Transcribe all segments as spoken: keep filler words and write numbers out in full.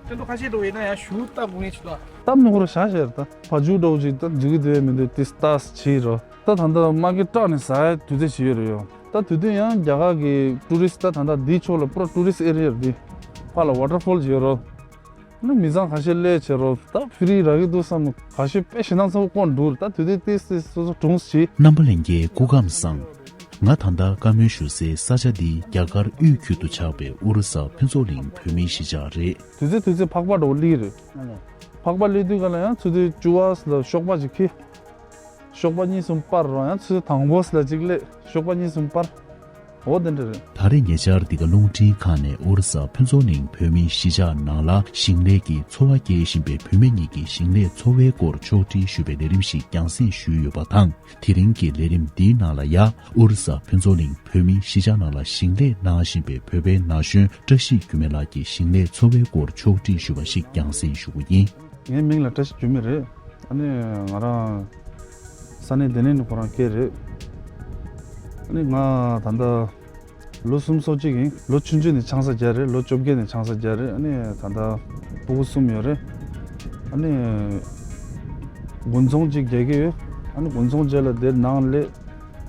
ཁྱེད་ཚོ་ཁ་ཤས་འགྲོ་ཡིན་ན་ཡང་ཞུ་ལྟ་དགོས་ངེས་ཆུ་ལ། སྟབས་མི་ཁོ་ར་བཞག་བཞག་རེད་ད། ཕ་ཇུ་འགྲོ་ཅིག་ད་འཇུ་གི་དེ་མི་འདུག་ཏིས་ཏཱས་བྱེད་རོ། ད་ད་ལྟ་མ་གི་སྐྲག་ནས་ཟ་ཡ་དུས་ཚོད་བྱེད་ཡོད་རེད་ཡོ། ད་དུས་ཚོད་ཡང་རྒྱ་གར་གི་ཊུ་རི་སི་ད་ད་ལྟ་འདིའི་ཕྱོགས་ལ་པུ་ར་ཊུ་རི་སི་ཨེ་རི་ཡ་རེད་འདི། ཕ་ལ་ཝ་ཊར་ཕོལ་བྱེད་རོ། ནི་མི་ཚང་ཁ་ཤས་སླེབས་བྱེད་རོ། ད་ཕི་རི་ར་གི་འདུག་བསམ་ཁ་ཤས་དཔེ་ཞེ་སྣང་ཚ་པོ་བསྐོར་འདུག་ད་དུས་ཚོད་ཏིས་ཏིས་སོ་སོ་གྲོངས་བྱེད། རྣམ་པ་ལྷན་རྒྱས་སྐུ་ཁམས་བཟང་། ང་ད་ལྟ་བཀའ་མོལ་ཞུ་སའི་ས་ཆ་འདི་རྒྱ་གར་དབུས་ཁུལ་དུ་ཆགས་པའི་ཨོ་རི་ས་ཕུན་ཚོགས་གླིང་བོད་མིའི་གཞིས་ཆགས་རེད། དུས་ཚོད་དུས་ཚོད་ཕག་པ་འགྲོ་སླེབས་རེད། ཨ་ནི། ཕག་པ་སླེབས་དུས་ག་ལ་ཡང་ཆུ་ཚོད་བཅུ་པ་ལ་གཤོག་པ་ཅིག་ཁེལ། གཤོག་པ་གཉིས་གསུམ་སྤར་རོ་ཡང་ཆུ་ཚོད་དང་པོ་ལ་ཅིག་སླེབས་གཤོག་པ་གཉིས་གསུམ་སྤར། འོ་དེ་འདྲ་རེད། ད་རེས་ཉེ་ཆར་འདི་ག་རླུང་འཕྲིན་ཁང་ནས་ཨོ་རི་ས་ཕུན་ཚོགས་གླིང་བོད་མིའི་གཞིས་ཆགས་ནང་ལ་ཞིང་ལས་ཀྱི་འཚོ་བ་སྐྱེལ་བཞིན་པའི་བུད་མེད་གཉིས་ཀྱི་ཞིང་ལས་འཚོ་བའི་སྐོར་ཕྱོགས་སྒྲིག་ཞུས་པའི་ལས་རིམ་ཞིག་རྒྱང་སྲིང་ཞུས་ཡོད་པ་དང་། དེ་རིང་གི་ལས་རིམ་འདིའི་ནང་ལ་ཡ། ཨོ་རི་ས་ཕུན་ཚོགས་གླིང་བོད་མིའི་གཞིས་ཆགས་ནང་ལ་ཞིང་ལས་གནང་བཞིན་པའི་བོད་པའི་ན་གཞོན་བཀྲ་ཤིས་འགྱུར་མེད་ལགས་ཀྱི་ཞིང་ལས་འཚོ་བའི་སྐོར་ཕྱོགས་སྒྲིག་ཞུས་པ་ཞིག་རྒྱང་སྲིང་ཞུ་རྒྱུ་ཡིན། ངའི་མིང་ལ་བཀྲ་ཤིས་འགྱུར་མེད་རེད། ཨ་ནི་ང་རང་ས་གནས་དེ་ནས་ནི་ཁོ་རང་སྐད་རེད། ཨ་ནི་ང་ད་ལྟ་ལོ་སུམ་ཅུ་སོ་གཅིག་ཡིན། ལོ་ཆུང་ཆུང་ནས་ཆང་ས་རྒྱག་རེད། ལོ་བཅོ་བརྒྱད་ནས་ཆང་ས་རྒྱག་རེད། ཨ་ནི་ད་ལྟ་སྤུ་གུ་གསུམ་ཡོད་རེད། ཨ་ནི་དགུན་ཚོང་གཅིག་རྒྱག་གི་ཡོད། ཨ་ནི་དགུན་ཚོང་རྗེས་ལ་དེར་ནང་སླེབས།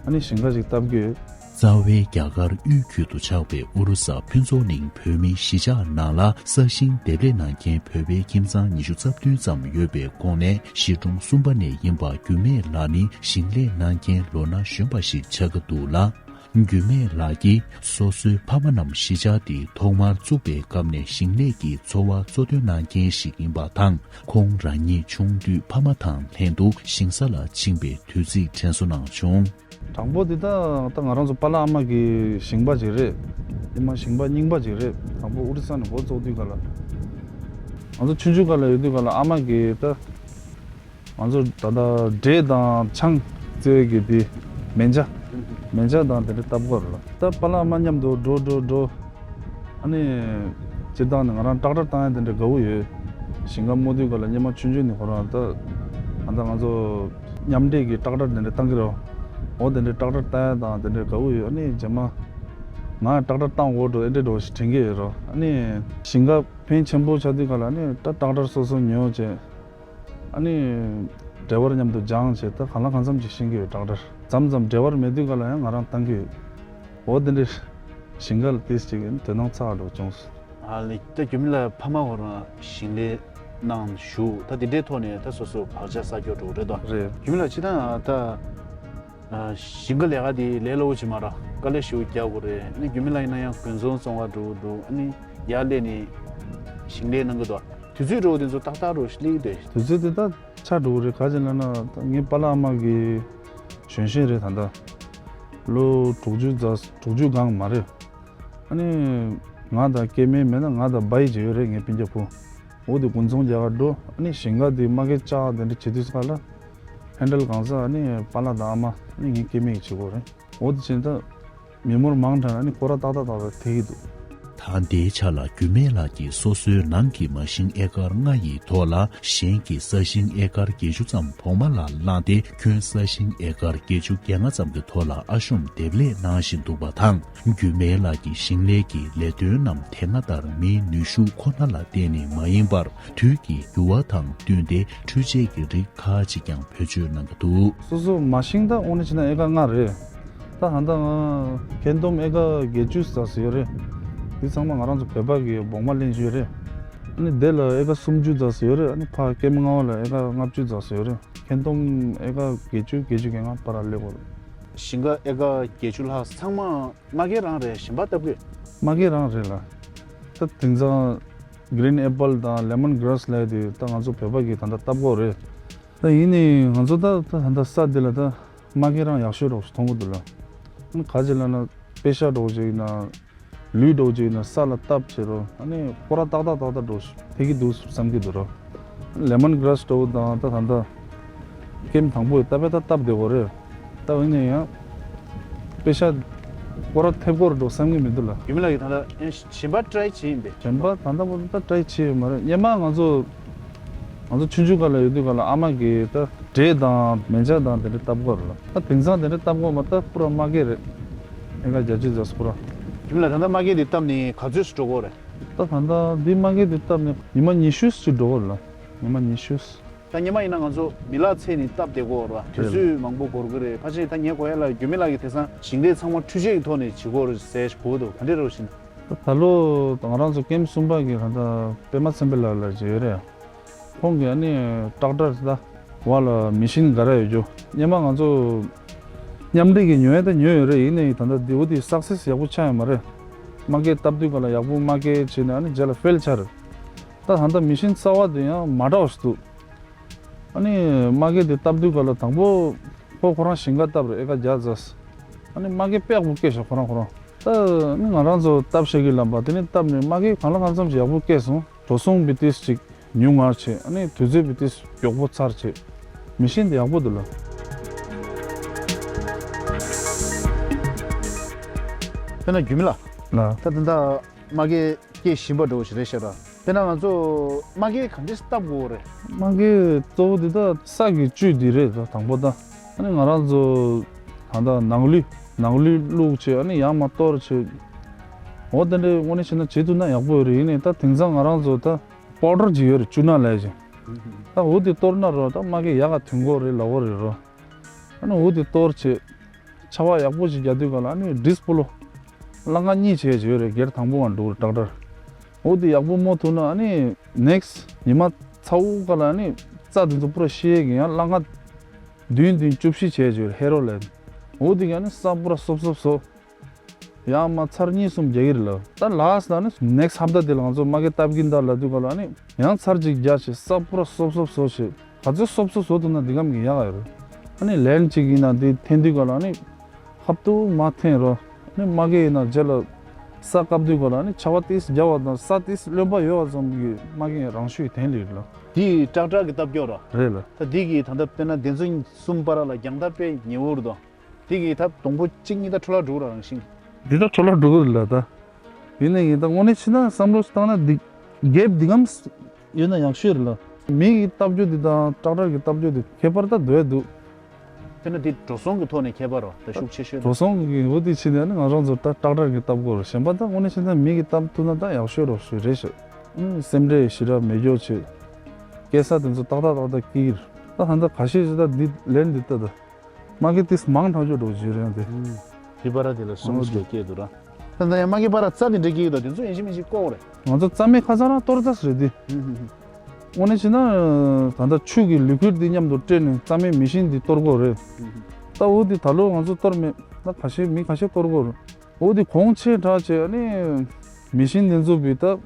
ཨ་ནི་ཞིང་ཁ་ཞིག་བཏབ་ཀྱི་ཡོད། རྩ་བའི་རྒྱ་གར་དབུས་ཁུལ་དུ་ཆགས་པའི་ཨོ་རི་ས་ཕུན་ཚོགས་གླིང་བོད་མིའི་གཞིས་ཆགས་ནང་ལ་ས་ཞིང་འདེབས་ལས་གནང་མཁན་བོད་པའི་ཁྱིམ་ཚང་ཉི་ཤུ་རྩ་བདུན་ཙམ་ཡོད་པའི་ཁོངས་ནས་གཞིས་གྲོང་གསུམ་པ་ནས་ཡིན་པ་འགྱུར་མེད་ལགས་ནི་ཞིང་ལས་གནང་མཁན་ལོ་ན་གཞོན་པ་ཞིག་ཆགས་ཀྱི་འདུག་ལ། འགྱུར་མེད་ལགས་ཀྱིས་སོ་སོའི་ཕ་མ་རྣམས་གཞིས་ཆགས་འདི་ཐོག་མར་བཙུགས་པའི་སྐབས་ནས་ཞིང་ལས་ཀྱི་འཚོ་བ་གཙོ་འདོན་གནང་མཁན་ཞིག་ཡིན་པ་དང་། ཁོང་རང་ཉིད་ཆུང་དུས་ཕ་མ་དང་ལྷན་དུ་ཞིང་ས་ལ་ཕྱིན་པའི་དུས་ཚིགས་དྲན་གསོ་གནང་བྱུང་། དང་པོ་འདི་ད་ད་ང་རང་ཚོ་པཱ་ལགས་ཨ་མ་གི་ཞིང་པ་ཅིག་རེད། ཨ་མ་ཞིང་པ་རྙིང་པ་ཅིག་རེད། དང་པོ་ཨོ་རི་ས་ནས་འགོ་བཙུགས་དུས་ག་ལ། ང་ཚོ་ཆུང་ཆུང་ག་ལ་ཡོད་དུས་ག་ལ་ཨ་མ་གི་ད། ང་ཚོ་ད་ལྟ་འབྲས་དང་ཆང་བཙལ་གི་དེ་མེ་འཇའ། མེ་འཇའ་དང་དེ་འདྲ་བཏབ་དགོས་རེད་ལ། ད་པཱ་ལགས་ཨ་མ་མཉམ་དུ་འགྲོ་འགྲོ་འགྲོ། ཨ་ནི། སྤྱིར་བཏང་ནས་ང་རང་ཏྲག་ཏར་བཏང་ཡ་དེ་འདྲ་དགའ་བོ་ཡོད། ཞིང་ཁ་རྨོ་དུས་ག་ལ་སྔོན་མ་ཆུང་ཆུང་ནས་ཁོ་རང་ད། ད་ལྟ་ང་ཚོ་མཉམ་འབྲེལ་གྱི་ཏྲག་ཏར་དེ་འདྲ་བཏང་གི་རེད། འོ་དེ་འདྲ་ཏྲག་ཏར་བཏང་ཡ་དང་དེ་འདྲ་དགའ་བོ་ཡོད། ཨ་ནི་རྗེས་མ། ང་ཏྲག་ཏར་བཏང་དགོས་འགྲོ་ཨེ་འདྲ་འགྲོ་ཞིག་དྲན་གྱི་ཡོད་རོ། ཨ་ནི། ཞིང་ཁ་ཕོན་ཆེན་པོ་ཆགས་དུས་ག་ལ་ཨ་ནི་ད་ཏྲག་ཏར་སོ་སོ་ཉོ་བྱས། ཨ་ནི། ཌ་རའི་ཝར་མཉམ་དུ་སྦྱངས་བྱས་ད་གང་ལ་གང་འཚམ་ཅིག་ཤེས་ཀྱི་ཡོད་ཏྲག་ཏར། མཚམས་མཚམས་ཌ་རའི་ཝར་མེད་དུས་ག་ལ་ཡང་ང་རང་བཏང་གི་ཡོད། འོ་དེ་འདྲའི་ཞིང་ཁ་ལ་ཏིས་ཅིག་དོ་སྣང་ཚ་བ་འགྲོ་བྱུང་སོང་། ཨ་ལེ་ད་རྒྱུ་མི་ལ་ཕ་མ་ཁོ་རང་ཞིང་ལས་ནང་ཞུགས་ད་དེ་འདྲའི་ཐོག་ནས་ད་སོ་སོ་བག་ཆགས་ས་སྐྱོ་འགྲོ་རེད་དོ། རེད། རྒྱུ་མི་ལ་ཕྱི་ད་ད། ཞིང་ཁ་ལས་ཀ་དེ་ལས་སླ་པོ་ཅིག་མ་རེད། དཀའ་ལས་ཞེ་པོ་རྒྱག་དགོས་རེད། ཨ་ནི་རྒྱུ་མི་ལ་ཡིན་ན་ཡང་དགུན་ཚོང་བཙོང་ག་འགྲོ་གི་འདུག་ཨ་ནི་ཡར་སླེབས་ནས་ཞིང་ལས་གནང་གི་འདུག་དུས་ཚོད་འགྲོ་གི་དེ་ཚོ་ཏག་ཏག་རུ་སླེབས་ཀྱི་འདུག་དུས་ཚོད་དེ་ད་ཆ་འགྲོ་གི་རེད། ག་ཅི་ལབ་ན་ད་ངའི་པཱ་ལགས་ཨ་མ་གི་གཞོན་གཞོན་རེད་ད་ལྟ། ལོ་དྲུག་ཅུ་རྩ་དྲུག་ཅུ་སྒང་མ་རེད། ཨ་ནི་ང་དང་སྐྱེ་དམན་མེད་ན་ང་དང་བྷའི་ཅིག་ཡོད་རེད་ངའི་སྤུན་ཀྱག་བུ། འོ་དེ་དགུན་ཚོང་རྒྱག་ག་འགྲོ། ཨ་ནི་ཞིང་ཁ་དེ་མ་གི་ལྕགས་དེ་འདྲ་བྱེད་དུས་སྐབས་ལ། ཧན་ཌལ་གང་ས་ཨ་ནི་པཱ་ལགས་དང་ཨ་མ་ཨ་ནི་ངའི་སྐྱེ་དམན་གྱིས་བྱེད་དགོས་རེད། འོ་དེ་བྱས་ད། མི་མོར་མང་དྲགས་ཨ་ནི་སྐོར་ར་ཏག་ཏག་ཏག་ཏག་ཐེབས་ཀྱི་འདུག་ད་ལྟའི་ཆ་ལ་རྒྱུད་སྨད་ལགས་ཀྱིས་སོ་སོའི་ནང་གི་མ་ཤིང་ཨེ་ཀར་ལྔ་ཡི་ཐོག་ལ་གཞན་གྱི་ས་ཞིང་ཨེ་ཀར་བརྒྱད་ཅུ་ཙམ་བོགས་མ་ལ་བླངས་ཏེ་ཁྱོན་ས་ཞིང་ཨེ་ཀར་བརྒྱད་ཅུ་གྱ་ལྔ་ཙམ་གྱི་ཐོག་ལ་ཨ་ཤོམ་འདེབས་ལས་གནང་བཞིན་འདུག་པ་དང་། རྒྱུད་སྨད་ལགས་ཀྱི་ཞིང་ལས་ཀྱི་ལས་དོན་རྣམས་དེ་སྔ་ལྟར་མིའི་ནུས་ཤུགས་ཁོ་ན་ལ་བརྟེན་ནས་མ་ཡིན་པར། དུས་ཀྱི་འགྱུར་བ་དང་བསྟུན་ཏེ་འཕྲུལ་ཆས་ཀྱི་རིགས་ཁག་ཅིག་ཀྱང་བེད་སྤྱོད་གནང་གི་འདུག་སོ་སོ་མ་ཤིང་ད་དངོས་གནས་བྱས་ན་ཨེ་ཀར་ལྔ་རེད། ད་ད་ལྟ་ང་ཁེན་ཏོམ་ཨེ་ཀར་བརྒྱད་ཅུ་ཙམ་ཡོད་རེད། འདི་ཚང་མ་ང་རང་ཚོ་བོད་པ་གི་བོགས་མ་ལེན་རྒྱུ་རེད། ཨ་ནི་དེ་ལ་ཨེ་ཀར་སུམ་ཅུ་ཙམ་ཡོད་རེད། ཨ་ནི་ཕར་ཀེམ་ལྔ་པ་ལ་ཨེ་ཀར་ལྔ་བཅུ་ཙམ་ཡོད་རེད། ཁེན་ཏོམ་ཨེ་ཀར་བརྒྱད་ཅུ་བརྒྱད་ཅུ་གྱ་ལྔ་བར་ལ་སླེབས་ཡོད་རེད། ཞིང་ཁ་ཨེ་ཀར་བརྒྱད་ཅུ་ལྷག་ཚང་མ་མ་གི་རང་རེད། གཞན་པ་བཏབ་གི་མ་གི་རང་རེད་ལ། ད་དེང་སང་གི་རིན་ཨེ་པལ་དང་ལེ་མོན་གྷ་ར་སི་ལབ་ཡ་དེ་ད་ང་ཚོ་བོད་པ་གིས་ད་ལྟ་བཏབ་ཀྱི་ཡོད་རེད། ད་ཡིན་ནའི་ང་ཚོ་ད་ད་ད་ལྟ་ས་འདི་ལ་ད་མ་གི་རང་ཡག་ཤོས་འདྲ་པོ་ཞིག་མཐོང་གི་འདུག་ལ། ཨ་ནི་ག་ཅི་ལབ་ན་པེ་ཤ་འདྲ་པོ་ཅིག་ཡིན་ན་ལུད་འདྲ་པོ་ཅིག་ཡིན་ན་ས་ལ་བཏབ་བྱེད་རོགས། ཨ་ནི་སྐོར་ར་ཏག་ཏག་ཏག་ཏག་འདྲ་པོ་ཞིག་ཐེབས་ཀྱི་འདུག་བསམ་གྱི་འདུག་རོ། ལེ་མོན་གྷ་ར་སི་འདྲ་པོ་དང་ད་ད་ལྟ་ཀེམ་དང་པོ་ཡི་ད་པེ་ད་བཏབ་བསྡད་ཡོད་རེད། ད་ཡིན་ན་ཡང་པེ་ཤ་སྐོར་ར་ཐེབས་ཀྱི་ཡོད་རེད་འགྲོ་བསམ་གྱི་མི་འདུག་ལ། རྒྱུད་སྨད་ལགས་ཀྱིས་ད་ལྟ་ཡང་གཞན་པ་ཊ་རའི་བྱས་ཡིན་པས། གཞན་པ་ད་ལྟ་བར་དུ་ད་ཊ་རའི་བྱས་ཡོད་མ་རེད། སྔོན་མ་ང་ཚོ་ང་ཚོ་ཆུང་ཆུང་སྒང་ལ་ཡོད་དུས་སྒང་ལ་ཨ་མ་གིས་ད་འབྲས་དང་མེ་འཇའ་དང་དེ་འདྲ་བཏབ་ཀྱི་ཡོད་རེད་ལ། ད་དེང་སང་དེ་འདྲ་བཏབ་ཀྱི་ཡོད་མ་རེད། ད་པུ་ར་མ་གི་རེད། ཨེ་ཀར་བརྒྱད་ཅུ་ཙམ་པུ་ར། རྒྱུད་སྨད་ལགས་ད་ལྟ་མ་གི་འདི་བཏབ་ནས་ག་ཚོད་ཙམ་འགྲོ་གི་ཡོད་རེད། ད་ད་ལྟ་འདི་མ་གི་འདི་བཏབ་ནས་ཉི་མ་ཉི་ཤུ་ཅིག་འགྲོ་གི་རེད་ལ། ཉི་མ་ཉི་ཤུ། ད་སྔོན་མ་ཡིན་ན་ང་ཚོ་མི་ལག་ཚད་ནས་བཏབ་བསྡད་ཀྱི་ཡོད་རེད་བ། དུས་ཚོད་མང་པོ་འགོར་གི་རེད། ཕལ་ཆེར་ད་ངས་གོ་ཡ་ལ་རྒྱུད་སྨད་ལགས་ཀྱིས་དེང་སང་ཞིང་ལས་ཚང་མ་འཕྲུལ་ཆས་ཀྱི་ཐོག་ནས་བྱེད་ཀྱི་ཡོད་རེད་ཟེར་གོ་གི་འདུག་ག་འདྲས་རེད་ཤག་ད་ད་ལོ་ང་རང་ཚོ་ཀེམ་གསུམ་པ་གི་ད་ལྟ་པད་མ་ཚེ་འཕེལ་ལགས་ལ་བྱས་ཡོད་རེད། ཁོང་གིས་ཨ་ནི་ཊེག་ཊར་ད་བ་ལ་མེ་ཤིན་ག་རེ་ཡོད་རྒྱུ་སྔོན་མ་ང་ཚོ་མཉམ་འབྲེལ་གྱི་ཉོ་ཡ་ད་ཉོས་ཡོད་རེད། ཡིན་ནའི་ད་ལྟ་འདི་འོ་དེ་སག་སེ་སི་ཡག་པོ་ཆགས་ཡོད་མ་རེད། མ་གི་བཏབ་དུས་ག་ལ་ཡག་པོ་མ་གི་བྱས་ནས་ཨ་ནི་རྗེས་ལ་ཕེལ་ཆགས་རེད། ད་ད་ལྟ་མེ་ཤིན་གསར་བ་དེ་ཡང་མ་འདྲ་བ་ཞིག་འདུག་ཨ་ནི་མ་གི་དེ་བཏབ་དུས་ག་ལ་དང་པོ་ཁོ་ཁོ་རང་ཞིང་ཁ་བཏབ་རེད། ཨེ་ཀར་བརྒྱ་ཙམ། ཨ་ནི་མ་གི་དཔེ་ཡག་པོ་སྐྱེས་ཤག་ཁོ་རང་ཁོ་རང་། ད་ཨ་ནི་ང་རང་ཚོ་བཏབ་ཤེས་ཀྱི་ལབ་པ་དེ་ནི་བཏབ་ནས་མ་གི་གང་ལ་གང་འཚམ་ཞིག་ཡག་པོ་སྐྱེས་སོང་། འགྲོ་སོང་བི་ཏིས་ཅིག་ཉུང་ངར་བྱས། ཨ་ནི་དུས་ཚོད་བི་ཏིས་མགྱོགས་པོ་ཚར་བྱས། མེ་ཤིན་དེ་ཡག་པོ་འདུག་ལ། དཔེར་ན་རྒྱུད་སྨད་ལགས། ལ། ད་ད་ལྟ་མ་གི་སྐྱེ་བཞིན་པ་འདྲ་བོ་ཞིག་རེད་ཤག་ར། དཔེར་ན་ང་ཚོ་མ་གི་ག་འདྲས་བཏབ་དགོས་རེད། མ་གི་གཙོ་བོ་འདི་ད་ས་གི་བཅུད་འདི་རེད། ད་དང་པོ་ད་ཨ་ནི་ང་རང་ཚོ་ད་ལྟ་ནང་ལུད་ནང་ལུད་བླུགས་བྱས། ཨ་ནི་ཡར་མར་གཏོར་བྱས། འོ་དེ་འདྲའི་དངོས་གནས་བྱས་ན་བྱེད་ཐུབ་ན་ཡག་པོ་ཡོད་རེད། ཡིན་ནའི་ད་དེང་སང་ང་རང་ཚོ་ད་པའོ་ཌར་ཅིག་ཡོད་རེད། བཅུད་སྣ་ལབ་ཅིག་ད་འོ་དེ་གཏོར་ན་རོ་ད་མ་གི་ཡག་ག་ཐོན་གོ་རེད་ལབ་གོ་རེད་རོ། ཨ་ནི་འོ་དེ་གཏོར་བྱས། ཆར་པ་ཡག་པོ་ཞིག་རྒྱག་དུས་ག་ལ་ཨ་ནི་ཌིས་པོ་ལོ་ལྷ་ཁང་གཉིས་བྱས་བྱས་ཡོད་རེད། སྒེར་དང་པོ་ང་འགྲོ་གི་རེད་ཊེག་ཊར། འོ་དེ་ཡག་པོ་རྨོ་ཐུབ་ན་ཨ་ནི་ནེག་སི་ཊི་ཉི་མ་ཚ་བོ་ག་ལ་ཨ་ནི་རྩྭ་དེ་ཚོ་པུ་ར་ཤི་ཡས་ཀྱི་ཡང་ལྷ་ཁང་བདུན་བདུན་བཅུ་བཞི་བྱས་བྱས་ཡོད་རེད། ཧེ་རོ་ལེན། འོ་དེ་ག་ཨ་ནི་ས་པུ་ར་སོབ་སོབ་བཟོ། ཡང་མ་ཚར་གཉིས་གསུམ་རྒྱག་གི་རེད་ལ། ད་ལཱ་སི་ཊི་ལ་ནི་ནེག་སི་ཊི་ཧབ་ཏ་དེ་ལ་ང་ཚོ་མ་གི་བཏབ་ཀྱིན་ད་ལབ་དུས་ག་ལ་ནི་ཡང་ཚར་གཅིག་རྒྱག་བྱས་ས་པུ་ར་སོབ་སོབ་བཟོ་བྱས། ག་ཚོད་སོབ་སོབ་བཟོ་ཐུབ་ན་འདི་གམ་གྱི་ཡག་ག་ཡོད་རེད། ཨ་ནི་ལན་གཅིག་ཡིན་ན་འདི་འཐེན་དུས་ག་ལ་ནི་ཧབ་ཏུ་མ་འཐེན་རོ། ཨ་ནི་མ་གི་ཡིན་ན་རྗེས་ལ་ས་བཀབ་དུས་ག་ལ་ནི་ཆར་པ་ཏིས་རྒྱག་པ་དང་ས་ཏིས་རློན་པ་ཡོད་པ་ཙམ་གྱིས་མ་གི་རང་ཤུགས་འཐེན་ལེ་རེད་ལ། འདི་ཊེག་ཊར་གྱི་བཏབ་སྐྱོར་ར། རེད་ལ། ད་འདི་གི་ད་ལྟ་དཔེར་ན་འདི་ཚོ་གསུམ་བར་ལ་རྒྱང་ཐག་དཔེ་ཉེ་བོ་རེད་དོ། དེ་གི་ད་དང་པོ་གཅིག་གཉིས་ད་འཕྲོ་བརླག་འགྲོ་གི་ར་རང་བཞིན། འདི་ད་འཕྲོ་བརླག་འགྲོ་གི་རེད་ལ་ད། ཡིན་ནའི་ཡིན་ད་དངོས་གནས་བྱས་ན་བསམ་བློ་ཞིག་བཏང་ན་འདི་གེབ་འདི་གམ་ཡོད་ན་ཡག་ཤོས་རེད་ལ། མི་གིས་བཏབ་རྒྱུ་འདི་དང་ཊེག་ཊར་གིས་བཏབ་རྒྱུ་འདི་ཁྱད་པར་ད་འདུག་ཡ་འདུག་དཔེར་ན་འདི་འགྲོ་སོང་གི་ཐོག་ནས་ཁྱད་པར་རོ་ད་ཤུགས་ཆེ་ཤོས་རེད། འགྲོ་སོང་གི་འོ་དེ་བྱས་ནས་ནི་ང་རང་ཚོ་ད་ཊེག་ཊར་གིས་བཏབ་དགོས་རེད། གཞན་པ་ད་དངོས་གནས་བྱས་ན་མི་གིས་བཏབ་ཐུབ་ན་ད་ཡག་ཤོས་རོ་ཞུ་རེད་ཤག་ཨུམ་སེམས་ཁྲལ་ཞེ་དྲག་མེད་རྒྱུ་བྱས། སྐྱེ་ས་དེ་ཚོ་ཏག་ཏག་ཏག་ཏག་སྐྱེ་གི་རེད། ད་ད་ལྟ་ཁ་ཤས་ཤིག་ད་འདི་ལན་འདི་ལྟ་ད། མ་གི་ཏིས་མང་དྲགས་ཅོ་འགྲོ་བྱེད་རེད་དེ། དེ་པ་ར་དེ་ལ་སུམ་ཅུ་སྐྱེས་འདུག་ར། ད་ལྟ་ཡང་མ་གི་པ་ར་རྩྭ་དེ་འདྲ་སྐྱེས་འདུག་དེ་ཚོ་ཡིན་གཅིག་མིན་གཅིག་བཀོག་རེད། ང་ཚོ་རྩྭ་སྨན་ཁ་སང་རང་གཏོར་རྩྭ་རེད་དེ། དངོས་གནས་བྱས་ན་ད་ལྟ་ཆུ་གི་ལི་ཀུའིཌ་དེ་མཉམ་དུ་སྤྲད་ནས་རྩྭ་སྨན་མེ་ཤིན་དེ་གཏོར་དགོས་རེད། ད་འོ་དེ་ད་ལོ་ང་ཚོ་གཏོར་མེད། ད་ཁ་ཤས་མི་ཁ་ཤས་གཏོར་དགོས་རེད། འོ་དེ་གོང་ཆེ་དྲགས་བྱས་ཨ་ནི་མེ་ཤིན་དེ་ཚོ་བི་ད་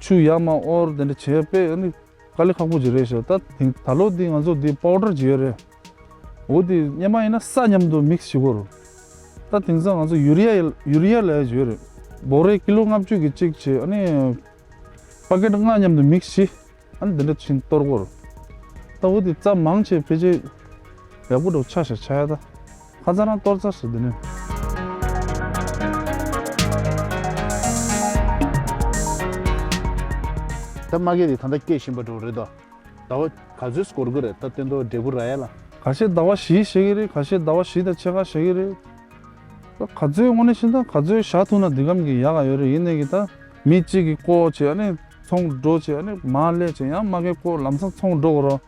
ཆུ་ཡར་མར་དབོར་དེ་འདྲ་བྱས་པས་ཨ་ནི། དཀའ་ལས་ཁག་པོ་ཅིག་རེད་ཤག་ད་དེང་ད་ལོ་འདི་ང་ཚོ་འདི་པའོ་ཌར་ཅིག་ཡོད་རེད། འོ་དེ་སྔོན་མ་ཡིན་ན་ས་མཉམ་དུ་མིག་སི་བྱེད་དགོས་རེད། ད་དེང་སང་ང་ཚོ་ཡུ་རི་ཡ་ཡུ་རི་ཡ་ལབ་ཡ་ཅིག་ཡོད་རེད། འབོ་རས་ཀི་ལོ་ལྔ་བཅུ་གི་གཅིག་བྱས་ཨ་ནི་པ་ཀེཊ་ལྔ་མཉམ་དུ་མིག་སི་བྱས་ཨ་ནི་འདི་འདྲ་ཕྱིན་གཏོར་དགོས་རེད། ད་འོ་དེ་རྩྭ་མང་ཆེ་ཕལ་ཆེར་ཡག་པོ་འགྲོ་ཆ་ཤག་ཆ་ཡ་ད། ཁ་ཚ་རང་གཏོར་ཚར་སོང་དེ་ནས། ད་མ་གི་དེ་ད་ལྟ་སྐྱེ་བཞིན་པ་འགྲོ་རེད་དོ། ཟླ་བ་ག་ཚོད་འགོར་གི་རེད་ད་སྟོན་ཐོག་འབྲས་བུ་རག་ཡ་ལ། ཁ་ཤས་ཟླ་བ་བཞི་བཞག་གི་རེད། ཁ་ཤས་ཟླ་བ་བཞི་དང་ཕྱེད་ཀ་བཞག་གི་རེད། ད་ག་ཚོད་དངོས་གནས་བྱས་ན་ག་ཚོད་བཞག་ཐུབ་ན་འདི་གམ་གྱི་ཡག་ག་ཡོད་རེད། ཡིན་ནའི་གི་ད་མི་གཅིག་གིས་བརྐོ་བྱས་ཨ་ནི་ཚོང་འགྲོ་བྱས་ཨ་ནི་མར་སླེབས་བྱས་ཡང་མ་གི་བརྐོ་ལམ་སང་ཚོང་འགྲོ་དགོས་རོགས།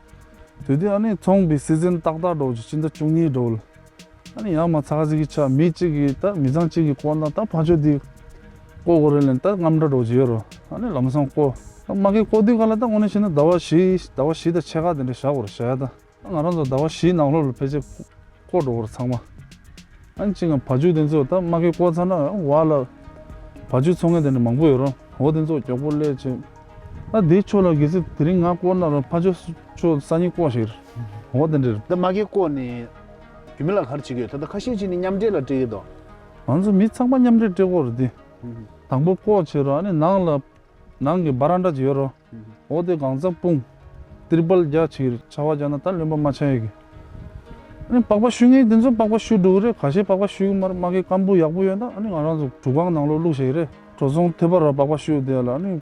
དེ་དུས་ཨ་ནི་ཚོང་གི་སི་ཛན་ཏག་ཏག་འགྲོ་བྱས་ཕྱི་ཟླ་བཅུ་གཉིས་འགྲོ། ཨ་ནི་ཡང་མ་ཚ་ཁ་ཟིག་གི་ཆ་མི་གཅིག་གིས་ད་མི་ཚང་གཅིག་གིས་བརྐོ་ན་ད་ཕ་ཆོས་འདི་བརྐོ་དགོས་རེད་ལན་ད་རྔམ་འདྲ་འགྲོ་བྱས་ཡོད་རོ། ཨ་ནི་ལམ་སང་བརྐོ། ད་མ་གི་བརྐོ་དུས་ག་ལ་ད་དངོས་གནས་བྱས་ན་ཟླ་བ་བཞི་ཟླ་བ་བཞི་དང་ཕྱེད་ཀ་དེ་འདྲ་བཞག་དགོས་རེད་བྱ་ཡ་ད། ང་རང་ཚོ་ཟླ་བ་བཞིའི་ནང་ལོགས་ལ་ཕལ་ཆེར་བརྐོ་འགྲོ་བར་ཚང་མ། ཨ་ནི་གཅིག་ང་བ་ཕྱུགས་དེ་ཚོ་ད་མ་གི་བརྐོ་ཚར་ན་བ་ལ་བ་ཕྱུགས་འཚོ་མཁན་དེ་འདྲ་མང་པོ་ཡོད་རོ། འོ་དེ་ཚོ་མགྱོགས་པོ་སླེབས་བྱས། ད་དེའི་ཕྱོགས་ལ་གལ་སྲིད་དེ་རིང་ང་བརྐོ་ན་རོ་ཕ་ཕྱོགས་ཕྱོགས་སང་ཉིན་བརྐོ་ཞིག་རེད། འོ་དེ་འདྲ་རེད། ད་མ་གི་བརྐོ་ནས་རྒྱུད་སྨད་ལ་ག་རེ་བྱེད་ཀྱི་ཡོད་ད་ད་ཁ་ཤས་ཅིག་ནི་མཉམ་འབྲེལ་ལ་སྤྲད་ཀྱི་འདུག་ང་ཚོ་མི་ཚང་མ་མཉམ་འབྲེལ་སྤྲད་དགོས་རེད་དེ། དང་པོ་བརྐོ་བྱས་རོ་ཨ་ནི་ནང་ལ། ནང་གི་བ་རན་ཌ་ཅིག་ཡོད་རོ། འོ་དེ་གང་ཚ་སྤུངས། ཏྲི་པལ་རྒྱག་བྱས་ཆར་པ་རྒྱག་ན་ད་རློན་པ་མ་ཆགས་ཡ་གི། ཨ་ནི་པགས་པ་བཤུ་མཁན་དེ་ཚོ་པགས་པ་བཤུ་འགྲོ་གི་རེད། ཁ་ཤས་པགས་པ་བཤུ་གི་མ་རེད། མ་གི་སྐམ་པོ་ཡག་པོ་ཡོད་ན་ཨ་ནི་ང་རང་ཚོ་གྲུ་ཁང་ནང་ལོགས་བླུགས་བཞག་གི་རེད། གྲོ་ཚོང་ཐེབས་པ་ར་པགས་པ་བཤུ་དེ་ལ་ཨ་ནི།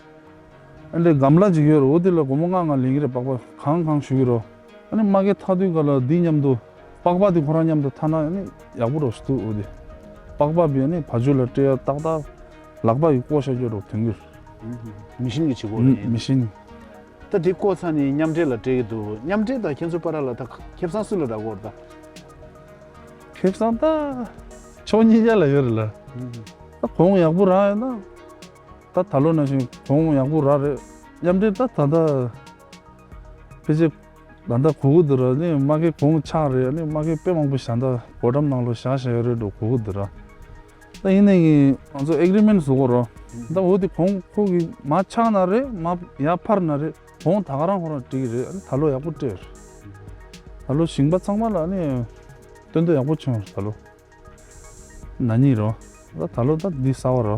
ཨ་འདྲའི་གམ་ལ་ཅིག་ཡོད་རེད། འོ་དེ་ལ་སྒོར་མོ་ལྔ་ལྔ་ལེན་གི་རེད། པགས་པ་གང་གང་བཤུ་གི་རོ། ཨ་ནི་མ་གི་འཐག་དུས་ག་ལ་འདི་མཉམ་དུ་པགས་པ་དེ་ཁོ་རང་མཉམ་དུ་འཐག་ན་ཨ་ནི་ཡག་པོ་རོ་ཞིག་འདུག་འོ་དེ། པགས་པ་བི་ཨ་ནི་བ་ཕྱུགས་ལ་སྤྲད་ཡ་ཏག་ཏག་ལག་པ་ཡི་བརྐོ་བཞག་རྒྱུ་རོ་དོན་གྱུར། མི་ཤིན་གྱི་བྱེད་སྒོ་རེད། མི་ཤིན། ད་དེ་བརྐོས་ཚར་ནས་མཉམ་འབྲེལ་ལ་སྤྲད་ཀྱི་འདུག་མཉམ་འབྲེལ་དང་ཁྱེད་ཚོའི་བར་ལ་ད་ཁེ་བཟང་སུ་ལ་རག་གི་ཡོད་རེད་ད། ཁེ་བཟང་ད། ཕྱོགས་གཉིས་ཆ་ལ་ཡོད་རེད་ལ། ད་གོང་ཡག་པོ་རག་ཡོད་ན། ད་ད་ལོ་ནང་བཞིན་གོང་ཡག་པོ་རག་རེད། མཉམ་འབྲེལ་ད་ད་ད། ཕལ་ཆེར། ད་ལྟ་གོ་གི་འདུག་ར། ནི་མ་གི་གོང་ཆག་རེད། ནི་མ་གི་དཔེ་མང་པོ་བཞག་ད་སྒོ་འགྲམ་ནང་ལོ་བཞག་བཞག་ཡོད་རེད་འགྲོ་གོ་གི་འདུག་ར། ད་ཡིན་ནའི་ང་ཚོ་ཨེག་རི་མེན་བཟོ་དགོས་ར། ད་འོ་དེ་གོང་ཁོ་གི་མ་ཆག་ན་རེད། མ་ཡར་འཕར་ན་རེད། གོང་ད་ག་རང་ཁོ་རང་འགྲིག་གི་རེད། ད་ལོ་ཡག་པོ་སྤྲད་རེད། ད་ལོ་ཞིང་པ་ཚང་མ་ལ་ནི་སྟོན་ཐོག་ཡག་པོ་བྱུང་རེད་ད་ལོ། ན་ནིང་རོ། ད་ད་ལོ་ད་འདི་གསར་པ་རོ།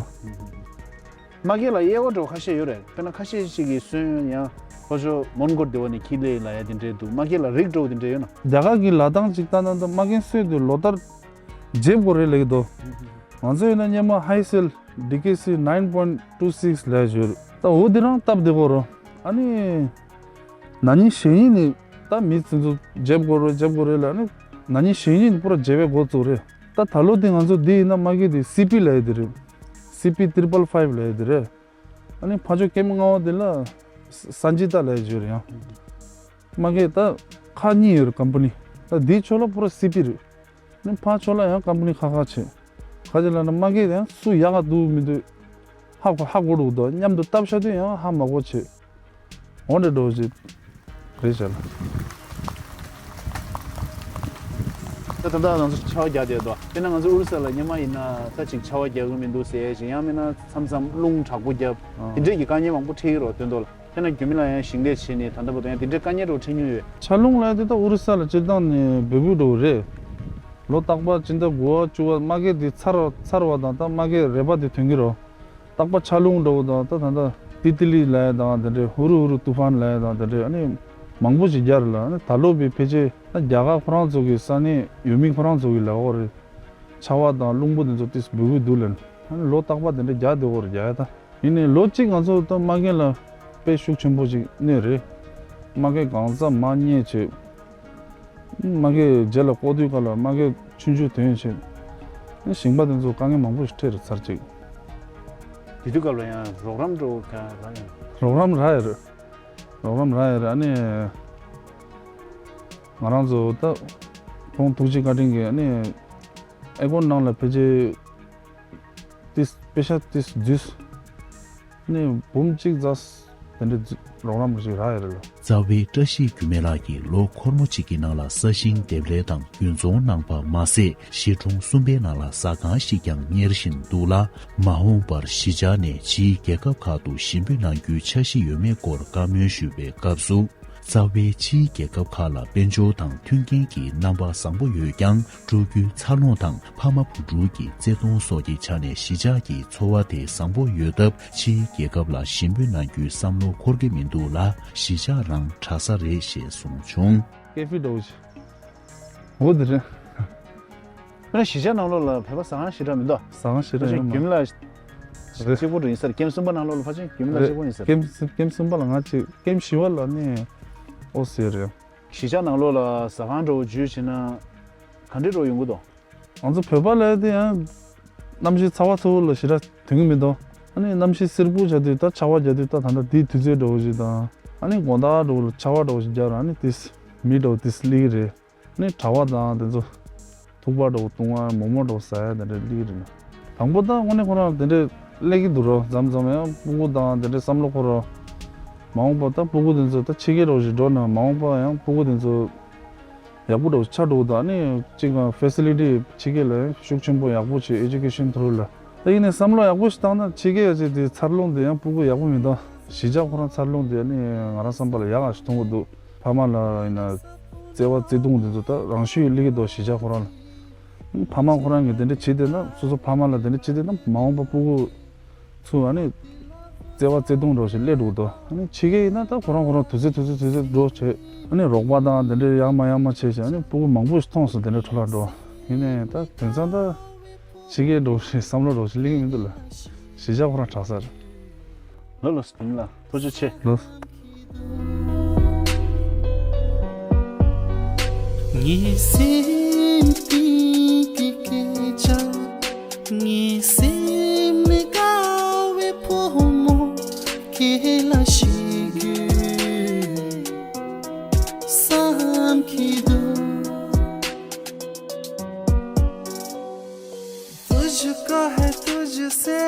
མ་སྐད་ལ་དབྱེ་བ་འདྲ་བོ་ཁ་ཤས་ཡོད་རེད། དཔེར་ན་ཁ་ཤས་ཤིག་གིས་སོན་ཡང་ཕར་ཕྱོགས་མོན་གྷོ་སྡེ་བ་ནས་ཁྱི་ལས་ལ་ཡ་དེ་འདྲས་འདུག་མ་སྐད་ལ་རིགས་འདྲ་བོ་དེ་འདྲས་ཡོད་ན། རྒྱ་གར་གྱི་ལབ་སྟངས་ཅིག་ལྟ་ན་ད་མ་སྐད་སོན་དུས་ལོ་ལྟར་འཇེབ་དགོས་རེད་ལབ་ཀྱི་འདུག་ང་ཚོ་ཡིན་ན་སྔོན་མ་ཧའི་སེལ་ཌི་ཀེ་སི་ནའིན་པོ་ཡིན་ཊུ་སིག་ལབ་ཡ་ཅིག་ཡོད་རེད། ད་འོ་དེ་རང་སྟབས་བདེ་པོ་རེད། ཨ་ནི། ན་ནིང་གཞེས་ནིང་ནས་ད་མི་ཚོ་ཚོ་འཇེབ་དགོས་རེད་འཇེབ་དགོས་རེད་ལབ་ནི། ན་ནིང་གཞེས་ནིང་ནས་པུ་ར་འཇེབ་པའི་འགོ་བཙུགས་རེད། ད་ད་ལོ་དེ་ང་ཚོ་འདི་ཡིན་ན་མ་སྐད་དེ་སི་པི་ལབ་ཡ་དེ་རེད། སི་པི་ཏྲི་པལ་ཕའིབ་ལབ་ཡ་དེ་རེད། ཨ་ནི་ཕར་ཕྱོགས་ཀེམ་ལྔ་པ་དེ་ལ་ས་སན་ཇི་ཏཱ་ལབ་ཡ་ཅིག་ཡོད་རེད་ཡང་། མ་སྐད་ད་ཁག་གཉིས་ཡོད་རེད་ཀམ་པ་ནི། ད་འདིའི་ཕྱོགས་ལ་པུ་ར་སི་པི་རེད། ནི་ཕར་ཕྱོགས་ལ་ཡང་ཀམ་པ་ནི་ཁག་ཁག་བྱེད། ག་ཅི་ལབ་ན་མ་སྐད་ཡང་སུ་ཡག་ག་འདུག་མི་འདུག་ཧ་གོ་ཧ་གོ་འགྲོ་འདུག་མཉམ་དུ་སྟབས་ཤ་དུས་ཡང་ཧ་མ་གོ་བྱེད། འོ་འདྲ་འགྲོ་བྱེད། རེད་བྱས་ལ། ད་ད་ལྟ་ང་ཚོ་ཆར་པ་རྒྱག་བསྡད་འདུག་དཔེར་ན་ང་ཚོ་ཨོ་རི་ས་ལ་སྔོན་མ་ཡིན་ན་ད་ཅིག་ཆར་པ་རྒྱག་གི་མི་འདུག་ཟེར་ཞིང་ཡང་མིན་ན་མཚམས་མཚམས་རླུང་དྲག་པོ་རྒྱབ། ཨ། དེ་འདྲས་ཀྱི་དཀའ་ངལ་མང་པོ་འཕྲད་ཀྱི་རེད་སྟོན་ཐོག་ལ། དེ་ན་རྒྱུད་སྨད་ལ་ཡང་ཞིང་ལས་བྱས་ནས་ད་ལྟ་བར་དུ་ཡང་དེ་འདྲའི་དཀའ་ངལ་འདྲ་བོ་འཕྲད་མྱོང་ཡོད། ཆར་རླུང་ལབ་དེ་ད་ཨོ་རི་ས་ལ་སྤྱིར་བཏང་ནས་འབོད་སྐུལ་འགྲོ་གི་རེད། ལོ་རྟག་པར་སྤྱི་ཟླ་དགུ་པ་བཅུ་པ་མ་སྐད་དེ་ཚར་བ་ཚར་བ་དང་ད་མ་སྐད་རེ་བ་དེ་ཐོན་གྱི་རེད། རྟག་པར་ཆར་རླུང་འགྲོ་བ་དང་ད་ད་ད་ཏི་ཏི་ལི་ལབ་ཡ་དང་དེ་འདྲའི་ཧུ་རུ་ཧུ་རུ་ཏུ་ཧྥན་ལབ་ཡ་དང་དེ་འདྲའི་ཨ་ནི་མང་པོ་ཞིག་རྒྱག་རེད་ལ། ཨ་ནི་ད་ལོ་བའི་ཕལ་ཆེར་ད་རྒྱ་གར་ཁོ་རང་ཚོ་གི་ས་གནས་ཡུལ་མི་ཁོ་རང་ཚོ་གི་ལབ་དགོས་རེད། ཆར་པ་དང་རླུང་བུ་དེ་ཚོ་ཏིས་འབོད་སྐུལ་འདུག་ལབ་ནས། ཨ་ནི་ལོ་རྟག་པར་དེ་འདྲ་རྒྱག་བསྡད་ཡོད་རེད་རྒྱག་ཡ་ད། ཡིན་ནའི་ལོ་གཅིག་ང་ཚོ་ད་མ་སྐད་ལ་དཔེ་ཤུགས་ཆེན་པོ་ཅིག་གནོད་རེད། མ་སྐད་གང་ཙམ་མ་རྙེད་བྱེད། མ་སྐད་རྗེས་ལ་བཀོག་དུས་སྐབས་ལ་མ་སྐད་ཆུང་ཆུང་ཐོན་བྱེད། ཨ་ནི་ཞིང་པ་དེ་ཚོ་དཀའ་ངལ་མང་པོ་ཞིག་འཕྲད་རེད་ཚར་གཅིག་དེ་དུས་སྐབས་ལ་ཡང་རོགས་རམ་འགྲོ་ག་ར་ཡང་། རོགས་རམ་རག་ཡོད་རེད། རོགས་རམ་རག་ཡོད་རེད། ཨ་ནི་ང་རང་ཚོ་ད་ཁོང་ཐུགས་རྗེ་བཀའ་དྲིན་གྱིས་ཨ་ནི་ཨེ་ཀོར་ནང་ལ་ཕལ་ཆེར་ཏིས་པེ་ཤ་ཏིས་རྫུས་ནི་འབུམ་གཅིག་ཙམ་དེ་འདྲའི་རོགས་རམ་ཞིག་རག་ཡོད་རེད་ལ། རྩ་བའི་བཀྲ་ཤིས་འགྱུར་མེད་ལགས་ཀྱིས་ལོ་འཁོར་མོ་གཅིག་གི་ནང་ལ་ས་ཞིང་འདེབས་ལས་དང་རྒྱུན་འཚོང་གནང་པ་མ་ཟད། གཞིས་གྲོང་གསུམ་པའི་ནང་ལ་ཟ་ཁང་ཞིག་ཀྱང་གཉེར་བཞིན་འདུག་ལ། མ་འོངས་པར་གཞིས་ཆགས་ནས་ཕྱིའི་རྒྱལ་ཁབ་ཁག་ཏུ་ཞིང་འབུད་གནང་རྒྱུའི་འཆར་གཞི་ཡོད་མེད་སྐོར་བཀའ་མོལ་ཞུས་པའི་སྐབས་སུ། རྩ་བའི་ཕྱིའི་རྒྱལ་ཁབ་ཁག་ལ་དཔལ་འབྱོར་དང་མཐུན་རྐྱེན་གྱི་རྣམ་པ་བཟང་པོ་ཡོད་ཀྱང་། འགྲོ་རྒྱུའི་འཚར་ལོངས་དང་ཕ་མ་བུ་ཕྲུག་གི་བརྩེ་དུང་སོགས་ཀྱི་ཆ་ནས་གཞིས་ཆགས་ཀྱི་འཚོ་བ་དེ་བཟང་པོ་ཡོད་སྟབས། ཕྱིའི་རྒྱལ་ཁབ་ལ་ཞིང་འབུད་གནང་རྒྱུའི་བསམ་བློ་འཁོར་གྱི་མི་འདུག་ལ། གཞིས་ཆགས་རང་དྲག་ས་རེད་ཞེས་གསུངས་བྱུང་། ཀེ་ཧྥེ་འདྲ་བོ་ཞིག་འོ་དེ་རེད། ཁྱོད་རང་གཞིས་ཆགས་ནང་ལོགས་ལ་བོད་པ་ཟ་ཁང་ཞེ་དྲག་མི་འདུག་ཟ་ཁང་ཞེ་དྲག་ཕལ་ཆེར་ཡོད་མ་རྒྱུན་ལ་རེད། གཅིག་པོ་འདྲ་ཡིན་ས་རེད། ཀེམ་གསུམ་པ་ནང་ལོགས་ལ་ཕལ་ཆེར་རྒྱུན་ལ་རེད། གཅིག་པོ་ཡིན་ས་རེད། ཀེམ་གསུམ་ཀེམ་གསུམ་པ་ལ་ང་གཅིག་ཀེམ་བཞི་པ་ལ་ནི་ཨོ་ཟེར་རེད། གཞིས་ཆགས་ནང་ལོགས་ལ་ཟ་ཁང་འདྲ་བོ་འཇུས་བྱས་ན་ག་འདྲས་འདྲ་བོ་ཡོང་གི་འདུག་ང་ཚོ་བོད་པ་ལ་དེ་ཡང་གནམ་གཤིས་ཚ་བ་ཚ་བོ་ལ་ཞེ་དྲག་དོན་གྱི་མི་འདུག་ཨ་ནི་གནམ་གཤིས་སེར་པོ་བྱ་དུས་ད་ཆར་པ་རྒྱག་དུས་ད་ད་ལྟ་དེའི་དུས་ཚོད་འདྲ་བོ་ཞིག་དང་། ཨ་ནི་དགོང་དག་འདྲ་བོ་ལ་ཆར་པ་འདྲ་བོ་ཞིག་རྒྱག་ར། ཨ་ནི་དེ་མི་འདྲ་བོ་དེ་སླེབས་ཀྱི་རེད། ནི་གྲྭ་པ་དང་དེ་ཚོ་ཐུག་པ་འདྲ་བོ་བཏུང་བ་མོག་མོག་འདྲ་བོ་ཟ་ཡ་དེ་འདྲ་སླེབས་ཀྱི་རེད་ན། དང་པོ་ད་དངོས་གནས་ཁོ་རང་དེ་འདྲས་སླེབས་ཀྱི་འདུག་རོ། མཚམས་མཚམས་ཡང་སྤུ་གུ་དང་དེ་འདྲས་བསམ་བློ་འཁོར་རོ། མ་འོངས་པ་ད་སྤུ་གུ་དེ་ཚོ་ད་ཕྱི་རྒྱལ་འདྲ་བོ་ཞིག་འགྲོ་ན་མ་འོངས་པ་ཡང་སྤུ་གུ་དེ་ཚོ་ཡག་པོ་འདྲ་བོ་ཆགས་འགྲོ་གི་འདུག་ཨ་ནི་གཅིག་ཀྱང་ཕེ་སི་ལི་ཊི་ཕྱི་རྒྱལ་ལ་ཤུགས་ཆེན་པོ་ཡག་པོ་བྱས། ཨེ་ཌུ་ཀེ་ཤན་ཐོག་ལ། ད་ཡིན་ནའི་བསམ་བློ་ཡག་པོ་ཞིག་བཏང་ན་ཕྱི་རྒྱལ་ཡ་ཅིག་དེ་འཚར་ལོངས་དེ་ཡང་སྤུ་གུ་ཡག་པོ་མི་འདུག་གཞིས་ཆགས་ཁོ་རང་འཚར་ལོངས་དེ་ཨ་ནི་ང་རང་བསམ་པ་ལ་ཡག་ག་ཞིག་མཐོང་གི་འདུག་ཕ་མ་ལ་ཡིན་ན་བརྩེ་བ་བརྩེ་དུང་དེ་ཚོ་ད་རང་ཤུགས་སླེབས་ཀྱི་འདུག་གཞིས་ཆགས་ཁོ་རང་ལ། ཕ་མ་ཁོ་རང་གིས་དེ་འདྲ་བྱེད་བསྡད་ན། སོ་སོ་ཕ་མ་ལ་དེ་འདྲ་བྱེད་བསྡད་ན་མ་འོངས་པ་སྤུ་གུ་ཚོ་ཨ་ནི་བརྩེ་བ་བརྩེ་དུང་འདྲ་བོ་ཞིག་སླེབས་འགྲོ་གི་འདུག་ཨ་ནི་ཕྱི་རྒྱལ་ཡིན་ན་ད་ཁོ་རང་ཁོ་རང་དུས་ཚོད་དུས་ཚོད་དུས་ཚོད་འགྲོ་བྱེད། ཨ་ནི་རོགས་པ་དང་དེ་འདྲ་ཡག་མ་ཡག་མ་བྱས་བྱས། ཨ་ནི་སྤུ་གུ་མང་པོ་ཞིག་མཐོང་སོང་། དེ་འདྲ་འཕྲོ་བརླག་འགྲོ། ཡིན་ནའི་ད་དེང་སང་ད་ཕྱི་རྒྱལ་འདྲ་བོ་ཞིག་བསམ་བློ་འདྲ་བོ་ཞིག་སླེབས་ཀྱི་མི་འདུག་ལ། གཞིས་ཆགས་ཁོ་རང་དྲག་ས་རེད། ལོ་ལོ་སུ་ལ་ཐུགས་རྗེ་ཆེ། ལོ། ངའི་སེམས་གཏིང་གི་སྐད་ཆ། ངའི་སེམས་དགའ་བའི་ཕོ་མོ། ལ་ཤེས་དགོས་བསམ་གྱི་འདུག तुझको है तुझसे